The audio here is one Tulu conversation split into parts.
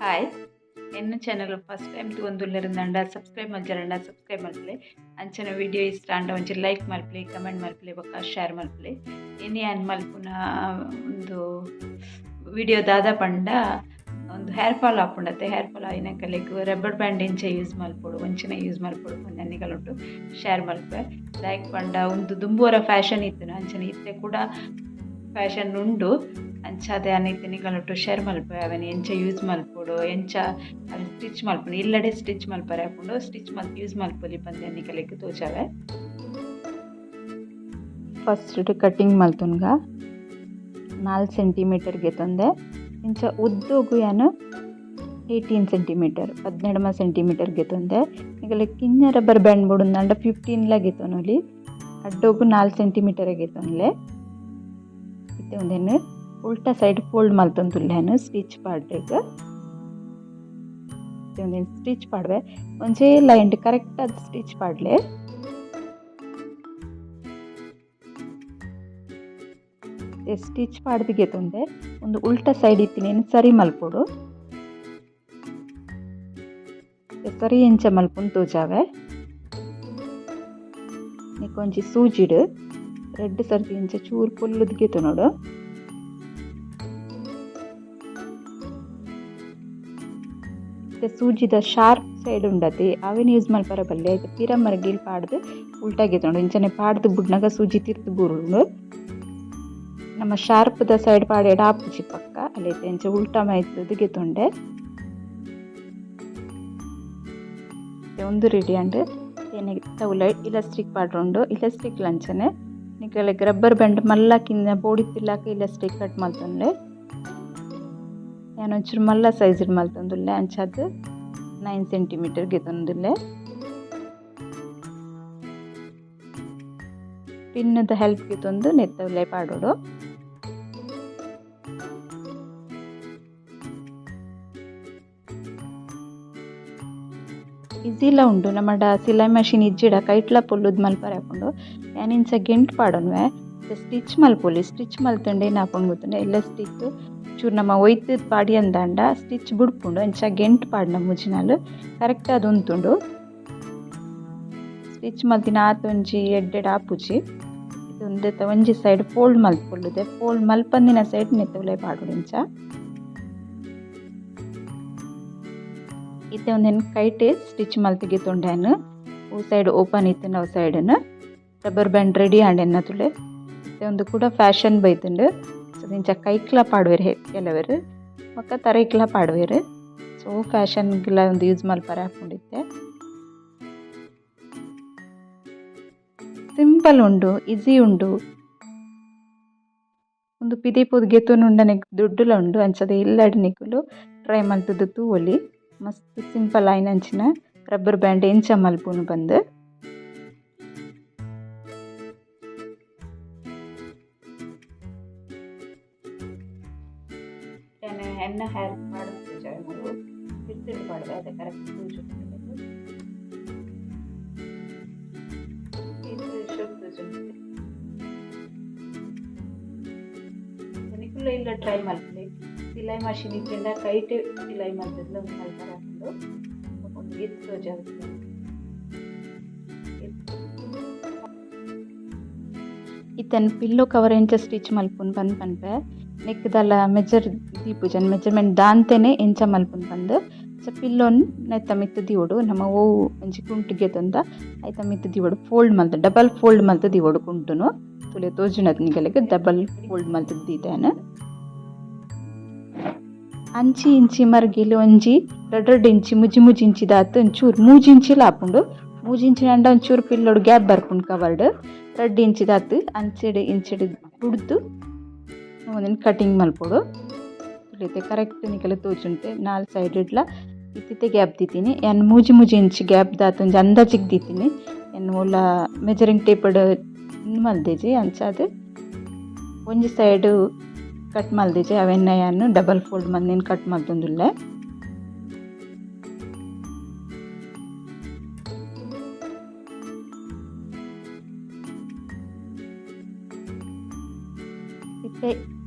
ಹಾಯ್, ಎನ್ನ ಚಾನಲ್ ಫಸ್ಟ್ ಟೈಮ್ ತೂವೊಂದುಲ್ಲೆರ್ ಸಬ್ಸ್ಕ್ರೈಬ್ ಮಲ್ಜರಂಡ ಸಬ್ಸ್ಕ್ರೈಬ್ ಮಲ್ಪುಲೆ. ಅಂಚನೆ ವಿಡಿಯೋ ಇಷ್ಟ ಆಂಡ ಒಂಜಿ ಲೈಕ್ ಮಲ್ಪುಲೆ, ಕಮೆಂಟ್ ಮಲ್ಪುಲೆ ಬೊಕ್ಕ ಶೇರ್ ಮಲ್ಪುಲೆ. ಇನಿ ಯಾನ್ ಮಲ್ಪುನ ಒಂದು ವಿಡಿಯೋ ದಾದ ಪಂಡ ಒಂದು ಹೇರ್ ಫಾಲ್ ಆಪುಂಡತೆ. ಹೇರ್ ಫಾಲ್ ಆಯಿನಕಲೆಗ್ ರಬ್ಬರ್ ಬ್ಯಾಂಡ್ ಇಂಚ ಯೂಸ್ ಮಲ್ಪೊಡು, ಒಂಚಿನ ಯೂಸ್ ಮಲ್ಪೊಡು ಪಂದ್ ನಿಗಲೊಟ್ಟು ಶೇರ್ ಮಲ್ಪೆ. ದಾಯೆಗ್ ಪಂಡ ಉಂದು ದುಂಬುವರ ಫ್ಯಾಷನ್ ಇತ್ತುಂಡು, ಅಂಚನೆ ಇತ್ತೆ ಕೂಡ ಫ್ಯಾಷನ್ ಉಂಡು. ಅಂಚಾದ್ ಯಾನ್ ಇತ್ತೆ ನಿಗಲೊಟ್ಟು ಶೇರ್ ಮಲ್ಪೆ. ಅವೆನ್ ಎಂಚ ಯೂಸ್ ಮಲ್ಪೊಡು, ಎಂಚ ಅವೆನ್ ಸ್ಟಿಚ್ ಮಲ್ಪುನು, ಇಲ್ಲಡೆ ಸ್ಟಿಚ್ ಮಲ್ಪರೆ ಆಪುಂಡು, ಸ್ಟಿಚ್ ಮಲ್ತ್ ಯೂಸ್ ಮಲ್ಪೊಲಿ ಪಂದ್ ನಿಕಲೆಗ್ ತೋಜಾವೆ. ಫಸ್ಟ್ ಕಟ್ಟಿಂಗ್ ಮಲ್ತುನ್ಗ 4 ಸೆಂಟಿಮೀಟರ್ ಗೆತೊಂದೆ. ಇಂಚ ಉದ್ದೊಗು ಯಾನ್ 18 ಸೆಂಟಿಮೀಟರ್ 12 ಸೆಂಟಿಮೀಟರ್ ಗೆತೊಂದೆ. ನಿಗಲೆ ಕಿನ್ನ ರಬ್ಬರ್ ಬ್ಯಾಂಡ್ ಬೋಡುಂದಾಂಡ 15 ಲ ಗೆತೊನೊಲಿ. ಅಡ್ಡೊಗು 4 ಸೆಂಟಿಮೀಟರ್ ಗೆತೊನ್ಲೆ. ಇತ್ತೆ ಉಂದೆನ್ ಉಲ್ಟಾ ಸೈಡ್ ಫೋಲ್ಡ್ ಮಲ್ತೊಂದುಲ್ಲೆ ಸ್ಟಿಚ್ ಪಾಡ್ರೆಗ್. ಉಂದೆನ್ ಸ್ಟಿಚ್ ಪಾಡ್ವೆ ಒಂಜೇ ಲೈನ್ ಕರೆಕ್ಟ್ ಆದ್ ಸ್ಟಿಚ್ ಪಾಡ್ಲೆ. ಸ್ಟಿಚ್ ಪಾಡ್ದ್ ಗೆತೊಂದೆ ಉಂದು ಉಲ್ಟಾ ಸೈಡ್ ಇತ್ತಿನೇನ್ ಸರಿ ಮಲ್ಪೊಡು. ಸರಿ ಎಂಚ ಮಲ್ಪುನು ತೋಜಾವೆ. ನಿಕೊಂಜಿ ಸೂಜಿಡ್ ರಡ್ಡ್ ಸರ್ತಿ ಇಂಚ ಚೂರು ಪೊಲ್ಲುದು ಗೆತೊನೊಡು. ಸೂಜಿದ ಶಾರ್ಪ್ ಸೈಡ್ ಉಂಡತೆ ಅವೆನ್ ಯೂಸ್ ಮಲ್ಪರೆ ಬಲ್ಲೆ. ಐತ ಪಿರ ಮರ್ಗಿಲ್ ಪಾಡ್ದ್ ಉಲ್ಟಾ ಗೆತೊನೊಡು. ಇಂಚನೆ ಪಾಡ್ದ್ ಬುಡ್ನಗ ಸೂಜಿ ತಿರ್ತ್ ಬೂರುಂಡು. ನಮ್ಮ ಶಾರ್ಪ್ ದ ಸೈಡ್ ಪಾಡ್ಯಡ ಆಪುಜಿ ಪಕ್ಕ. ಅಲ್ಲೇತೆ ಇಂಚ ಉಲ್ಟಾ ಮೈತ್ದ್ ಗೆತೊಂಡೆ. ಉಂದು ರೆಡಿ ಆಂಡ್. ತೌಲ ಇಲಾಸ್ಟಿಕ್ ಪಾಡ್ರೊಂಡು. ಇಲಾಸ್ಟಿಕ್ ಲಂಚನೆ ನಿಕಲೆಗ್ ರಬ್ಬರ್ ಬ್ಯಾಂಡ್ ಮಲ್ಲ ಕಿನ್ನ ಬೋಡಿತ್ತಿಲಾಕ ಇಲಾಸ್ಟಿಕ್ ಕಟ್ ಮಲ್ತೊನ್ಲೆ. ಯಾನ್ ಒಂಚೂರು ಮಲ್ಲ ಸೈಜ್ ಮಲ್ತೊಂದುಲ್ಲೆ, ಅಂಚಾದ್ 9 ಸೆಂಟಿಮೀಟರ್ ಗೆತೊಂದುಲ್ಲೆ. ಪಿನ್ ದ ಹೆಲ್ಪ್ ಗೆತೊಂದು ನೆತ್ತ ಉಲಾಯಿ ಪಾಡೊಡು. ಈಸಿಲ ಉಂಡು. ನಮಡ ಸಿಲಾಯಿ ಮಷೀನ್ ಇಜ್ಜಿಡ ಕೈಟ್ಲ ಪೊಲ್ಲುದು ಮಲ್ಪರೆ ಆಪುಂಡು. ಯಾನ್ ಇಂಚ ಗೆಂಟ್ ಪಾಡೊನ್ವೆ. ಸ್ಟಿಚ್ ಮಲ್ಪೊಲಿ. ಸ್ಟಿಚ್ ಮಲ್ತುಂಡ ಏನ್ ಆಪುಂಡು ಗೊತ್ತುಂಡ, ಎಲಾಸ್ಟಿಕ್ ಚೂರು ನಮ ಒಯ್ತ್ ಪಾಡಿಯಂದಾಂಡ ಸ್ಟಿಚ್ ಬುಡ್ಪುಂಡು. ಅಂಚ ಗೆಂಟ್ ಪಾಡ್ನ ಮೂಜಿನಾಲ್ ಕರೆಕ್ಟ್ ಆದ್ ಉಂತುಂಡು. ಸ್ಟಿಚ್ ಮಲ್ತಿನ ಆತೊಂಜಿ ಎಡ್ಡೆಡ್ ಆಪುಜಿ. ಉಂದೆತ ಒಂಜಿ ಸೈಡ್ ಫೋಲ್ಡ್ ಮಲ್ಪೊಲುದೆ. ಫೋಲ್ಡ್ ಮಲ್ಪಂದಿನ ಸೈಡ್ ನೆತ್ತ ಉಲಾಯಿ ಪಾಡೊಡು ಇಂಚ. ಇತ್ತೆ ಉಂದೆನ್ ಕೈಟೆ ಸ್ಟಿಚ್ ಮಲ್ತ್ ಗೆತೊಂಡೆ ಯಾನ್. ಒವು ಸೈಡ್ ಓಪನ್ ಇತ್ತ್ಂಡ ಅವು ಸೈಡ್ ನ್ ರಬ್ಬರ್ ಬ್ಯಾಂಡ್ ರೆಡಿ ಆಂಡ್ ಎನ್ನ ತೂಲೆ. ಇತ್ತೆ ಉಂದು ಕೂಡ ಫ್ಯಾಷನ್ ಬೈದ್ಂಡ್. ಸೊ ಇಂಚ ಕೈಕ್ಲ ಪಾಡುವೆರ್ ಕೆಲವೆರ್, ಬೊಕ್ಕ ತರೆಕ್ಲ ಪಾಡುವೆರ್. ಸೊ ಫ್ಯಾಷನ್ ಗ್ಲ ಉಂದು ಯೂಸ್ ಮಲ್ಪರೆ ಆಪುಂಡು ಇತ್ತೆ. ಸಿಂಪಲ್ ಉಂಡು, ಈಸಿ ಉಂಡು. ಉಂದು ಪಿದಯಿ ಪೋದು ಗೆತೊನುಂಡ ನೆಕ್ ದುಡ್ಡುಲ ಉಂಡು. ಅಂಚಾದ್ ಇಲ್ಲಡ್ ನಿಕುಲು ಟ್ರೈ ಮಲ್ತುದು ತೂವೊಲಿ. ಮಸ್ತ್ ಸಿಂಪಲ್ ಆಯಿನಂಚಿನ ರಬ್ಬರ್ ಬ್ಯಾಂಡ್ ಎಂಚ ಮಲ್ಪುನು ಪಂದ್. ಎನ್ನ ಹೇರ್ ಪಾಡ್ದ್ ತೋಜಾವೆ ಮೂಲು ತಿರ್ತ್ಡ್ ಪಾಡ್ವೆ ಅತೆ ಕರೆಕ್ಟ್ ತೋಜುಂಡು. ಈತ್ ಶೋಕ್ ತೋಜುಂಡು. ನಿಕುಲು ಇಲ್ಲ ಟ್ರೈ ಮಲ್ಪುಲೆ. ಸಿಲಾಯಿ ಮಷೀನ್ ಇಜ್ಜಿಂಡ ಕೈಟ್ ಸಿಲಾಯಿ ಮಲ್ತುದ್ಲ ಉಂದು ಮಲ್ಪರೆ ಆಪುಂಡು. ಉಂದು ಏತ್ ತೋಜಾವೆ. ಇತ್ತೆ ಪಿಲ್ಲೋ ಕವರ್ ಎಂಚ ಸ್ಟಿಚ್ ಮಲ್ಪುನು ಪಂದ್ ಪನ್ಪೆ. ನೆಕ್ ದಾಲ ಮೆಜರ್ ದೀಪುಜನ್, ಮೆಜರ್ಮೆಂಟ್ ದಾಂತೆನೆ ಎಂಚ ಮಲ್ಪುನು ಪಂದ್. ಸೊ ಪಿಲ್ಲೋನ್ ನೆತ್ತ ಮಿತ್ತ್ ದೀವೊಡು. ನಮ ಒವು ಒಂಜಿ ಕುಂಟು ಗೆತೊಂದ ಐತ ಮಿತ್ತ್ ದೀವೊಡು. ಫೋಲ್ಡ್ ಮಲ್ತ್ ಡಬಲ್ ಫೋಲ್ಡ್ ಮಲ್ತ್ ದೀವೊಡು ಕುಂಟುನು. ತೂಲೆ ತೋಜುಂಡತ್ ನಿಗಲೆಗ್ ಡಬಲ್ ಫೋಲ್ಡ್ ಮಲ್ತ್ ದೀತೆ ಯಾನ್. ಅಂಚಿ ಇಂಚಿ ಮರ್ಗಿಲ್ ಒಂಜಿ ರಡ್ಡ್ ರಡ್ಡ್ ಇಂಚಿ ಮುಜಿ ಮುಜಿ ಇಂಚಿ ದಾತ್ ಒಂಚೂರು ಮೂಜಿ ಇಂಚಿಲ ಆಪುಂಡು. ಮೂಜಿ ಇಂಚಿ ಆಂಡ ಒಂಚೂರು ಪಿಲ್ಲೋಡು ಗ್ಯಾಪ್ ಬರ್ಪುಂಡು ಕವರ್ಡ್. ರಡ್ಡ್ ಇಂಚಿ ದಾತ್ ಅಂಚಿಡ್ ಇಂಚಿಡ್ ಬುಡ್ದು ಉಂದೆನ್ ಕಟಿಂಗ್ ಮಲ್ಪೊಡು. ತೂಲೆ ಕರೆಕ್ಟ್ ನಿಕಲೆ ತೋಜುಂಡೆ ನಾಲ್ ಸೈಡ್ ಡ್ಲ ಇತ್ತಿತ್ತೆ ಗ್ಯಾಪ್ ದೀತಿನಿ. ಯಾನ್ ಮೂಜಿ ಮೂಜಿ ಇಂಚ್ ಗ್ಯಾಪ್ ದಾತ್ ಒಂಜಿ ಅಂದಾಜಿಗ್ ದೀತಿನಿ. ಯಾನ್ ಓಲ ಮೆಜರಿಂಗ್ ಟೇಪ್ ಡ್ ಉಂದು ಮಲ್ದಿಜಿ. ಅಂಚಾದ್ ಒಂಜಿ ಸೈಡ್ ಕಟ್ ಮಲ್ದಿಜಿ. ಅವೆನ್ ಯಾನ್ ಡಬಲ್ ಫೋಲ್ಡ್ ಮಲ್ದಿನ ಕಟ್ ಮಲ್ತೊಂದುಲ್ಲೆ. ಇತ್ತೆ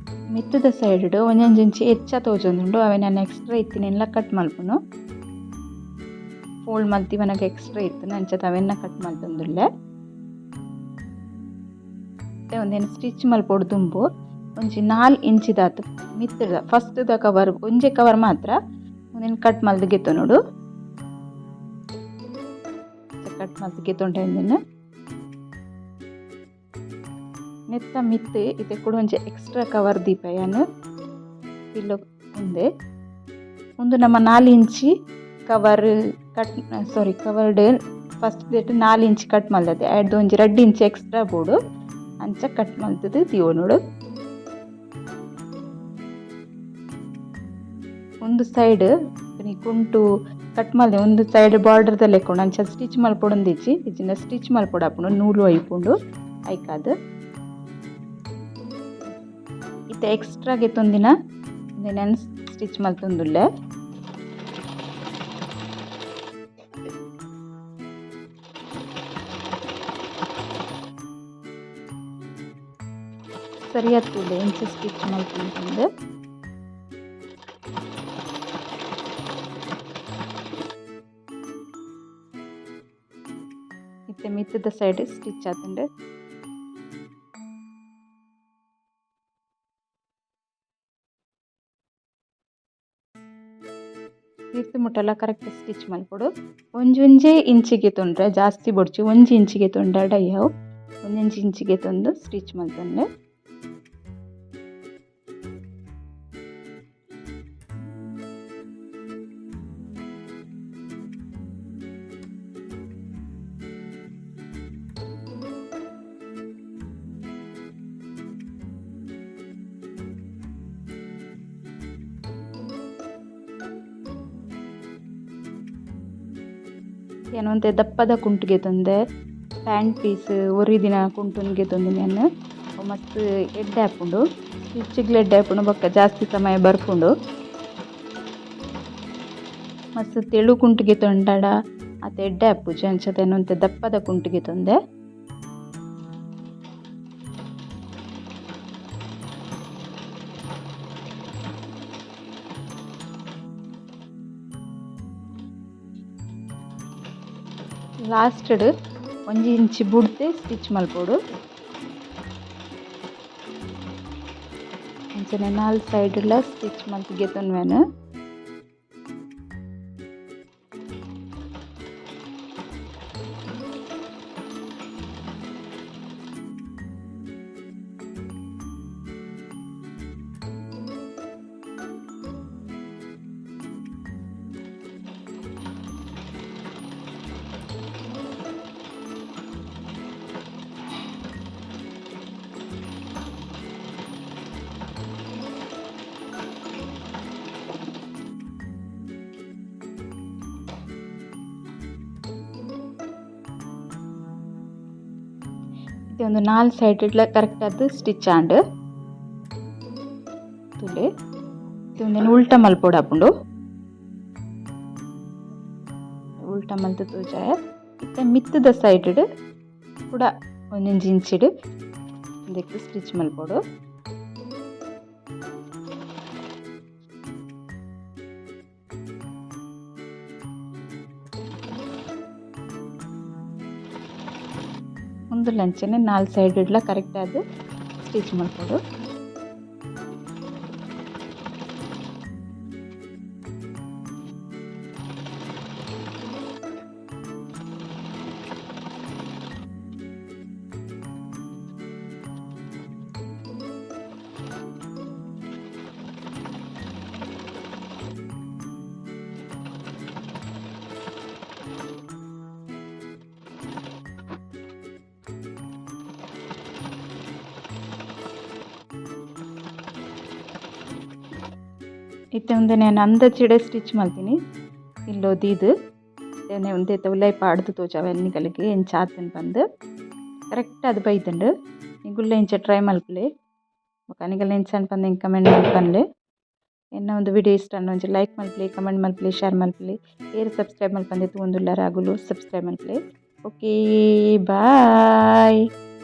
ಮಿತ್ತದ ಸೈಡ್ ಒಂಜೊಂಜಿ ಇಂಚಿ ಎಚ್ಚ ತೋಜೊಂದುಂಡು ಅವೆನ್ ಎಕ್ಸ್ಟ್ರಾ ಇತ್ತಿನೆಲ್ಲ ಕಟ್ ಮಲ್ಪುನು ಫೋಲ್ಡ್ ಮಲ್ತಿವನಗ ಎಕ್ಸ್ಟ್ರಾ ಇತ್ತು ಅಂಚ ಅವೆನ್ನ ಕಟ್ ಮಲ್ತೊಂದುಲ್ಲೆ. ಒಂದೇನು ಸ್ಟಿಚ್ ಮಲ್ಪೊಡು ದುಂಬು ಒಂಜಿ 4 ಇಂಚಿದಾತು ಮಿತ್ತದ ಫಸ್ಟ್ the cover ಒಂಜೆ ಕವರ್ ಮಾತ್ರ ಒಂದೇನು ಕಟ್ ಮಲ್ದು ಗೆತ್ತೊನೊಡು ಕಟ್ ಮಲ್ದು ಗೆತ್ತೊಂಡೆ ಒಂದೇನು ನೆತ್ತ ಮಿತ್ತು ಇತ್ತೆ ಕೂಡ ಒಂಜಿ ಎಕ್ಸ್ಟ್ರಾ ಕವರ್ ದೀಪಯಾನು ಪಿಲ್ಲೋ ಉಂದೆ ಉಂದು ನಮ್ಮ 4 ಇಂಚಿ cover cut sorry covered first date 4 inch cut ಮಲ್ದದೆ ಐಡ್ದು ಒಂಜಿ 2 ಇಂಚ್ ಎಕ್ಸ್ಟ್ರಾ ಬೋಡು ಅಂಚ ಕಟ್ ಮಲ್ತದು ದೀವೊನೊಡು. ಒಂದು ಸೈಡ್ ಕುಂಟು ಕಟ್ ಮಲ್ದೆ ಒಂದು ಸೈಡ್ ಬಾರ್ಡರ್ ದ ಲೆಕ್ಕೊಂಡು ಅಂಚ ಸ್ಟಿಚ್ ಮಲ್ಪೊಡೊಂದಿಜ್ಜಿ ಇಜ್ಜಿಂಡ ಸ್ಟಿಚ್ ಮಲ್ಪೊಡಾಪುಂಡು ನೂಲು ಐಪುಂಡು ಐಕಾದ್ ಇತ್ತೆ ಎಕ್ಸ್ಟ್ರಾ ಗೆತ್ತೊಂದಿನ ನೆನ್ ಸ್ಟಿಚ್ ಮಲ್ತೊಂದುಲ್ಲೆ. ಸರಿಯಾದ ತೂಲೆ ಇಂಚ ಸ್ಟಿಚ್ ಮಲ್ಪುಂಡು. ಇತ್ತೆ ಮಿತ್ತದ ಸೈಡ್ ಸ್ಟಿಚ್ ಆತುಂಡು. ತಿರ್ತು ಮುಟ್ಟಲ ಕರೆಕ್ಟ್ ಸ್ಟಿಚ್ ಮಲ್ಪೊಡು. ಒಂಜೊಂಜೆ ಇಂಚಿಗೆ ತೊಂದ್ರೆ ಜಾಸ್ತಿ ಬೊಡ್ಚಿ ಒಂಜಿ ಇಂಚಿಗೆ ತೊಂಡಾಡ ಯಾವು ಒಂಜೊಂಜಿ ಇಂಚಿಗೆ ತೊಂದು ಸ್ಟಿಚ್ ಮಲ್ತೊಂಡೆ. ಏನೊಂತೆ ದಪ್ಪದ ಕುಂಟುಗೆ ತೊಂದೆ ಪ್ಯಾಂಟ್ ಪೀಸ್ ಒರಿ ದಿನ ಕುಂಟುನ್ಗೆ ತೊಂದೆ ನಾನು ಮಸ್ತ್ ಎಡ್ಡೆ ಆಪುಂಡು ಸ್ಟಿಚ್ಗ್ಲ ಎಡ್ಡೆ ಆಪುಂಡು ಬೊಕ್ಕ ಜಾಸ್ತಿ ಸಮಯ ಬರ್ಪುಂಡು. ಮಸ್ತ್ ತೆಳು ಕುಂಟುಗೆ ತೊಂಡಾಡ ಆತ ಎಡ್ಡೆ ಆಪುಜಿ ಅಂಚತೆ ಏನೊಂತೆ ದಪ್ಪದ ಕುಂಟುಗೆ ತೊಂದೆ. ಲಾಸ್ಟ್ ಒಂಜಿ ಇಂಚಿ ಬುಡ್ತೆ ಸ್ಟಿಚ್ ಮಲ್ಪೊಡು. ಅಂಚನೆ 4 ಸೈಡ್ ಲ ಸ್ಟಿಚ್ ಮಲ್ತ್ ಗೆತೊನ್ವೆನ್. ಒಂದು 4 ಸೈಡ್ ಕರೆಕ್ಟ್ ಆದ್ ಸ್ಟಿಚ್ ಆಂಡ್ ತೂಲೆ ಉಂದೆನ್ ಉಲ್ಟ ಮಲ್ಪೊಡಾಪುಂಡು. ಉಲ್ಟ ಮಲ್ತ್ ತೋಜಾಯ ಇತ್ತೆ ಮಿತ್ತದ ಸೈಡ್ ಕೂಡ ಒಂಜೊಂಜಿ ಇಂಚಿಡ್ ಉಂದೆಕ್ ಸ್ಟಿಚ್ ಮಲ್ಪೊಡು. ಉಂದು 4 ಸೈಡ್ ಇಡ್ಲ ಕರೆಕ್ಟ್ ಆದ್ ಸ್ಟಿಚ್ ಮಲ್ಪೊಡು. ಇತ್ತೆ ಉಂದೆನೆ ಯಾನ್ ಅಂದಾಜಿಡೆ ಸ್ಟಿಚ್ ಮಲ್ತಿನಿ ಇಲ್ಲೋ ದೀದ್ ಉಂದೆತ ಉಲಾಯಿ ಪಾಡ್ದ್ ತೋಜಾವೆ ನಿಕಲೆಗ್ ಎಂಚ ಆತ್ಂಡ್ ಪಂದ್ ಕರೆಕ್ಟ್ ಆದ್ ಬೈದ್ಂಡ್. ನಿಗುಲ್ಲ ಇಂಚ ಟ್ರೈ ಮಲ್ಪುಲೆ ಬೊಕ ನಿಕಲ್ನ ಎಂಚ ಆಂಡ್ ಪಂದ್ ಎಂಕ್ ಕಮೆಂಟ್ ಮಲ್ಪನ್ಲೆ. ಎನ್ನ ಒಂದು ವಿಡಿಯೋ ಇಷ್ಟ ಆಂಡ ಒಂಜಿ ಲೈಕ್ ಮಲ್ಪುಲೆ, ಕಮೆಂಟ್ ಮಲ್ಪುಲೆ, ಶೇರ್ ಮಲ್ಪುಲೆ. ಏರ್ ಸಬ್ಸ್ಕ್ರೈಬ್ ಮಲ್ಪಂದೆ ತೂವೊಂದುಲ್ಲೆರ್ ಅಗುಲು ಸಬ್ಸ್ಕ್ರೈಬ್ ಮಲ್ಪುಲೆ. Okay bye.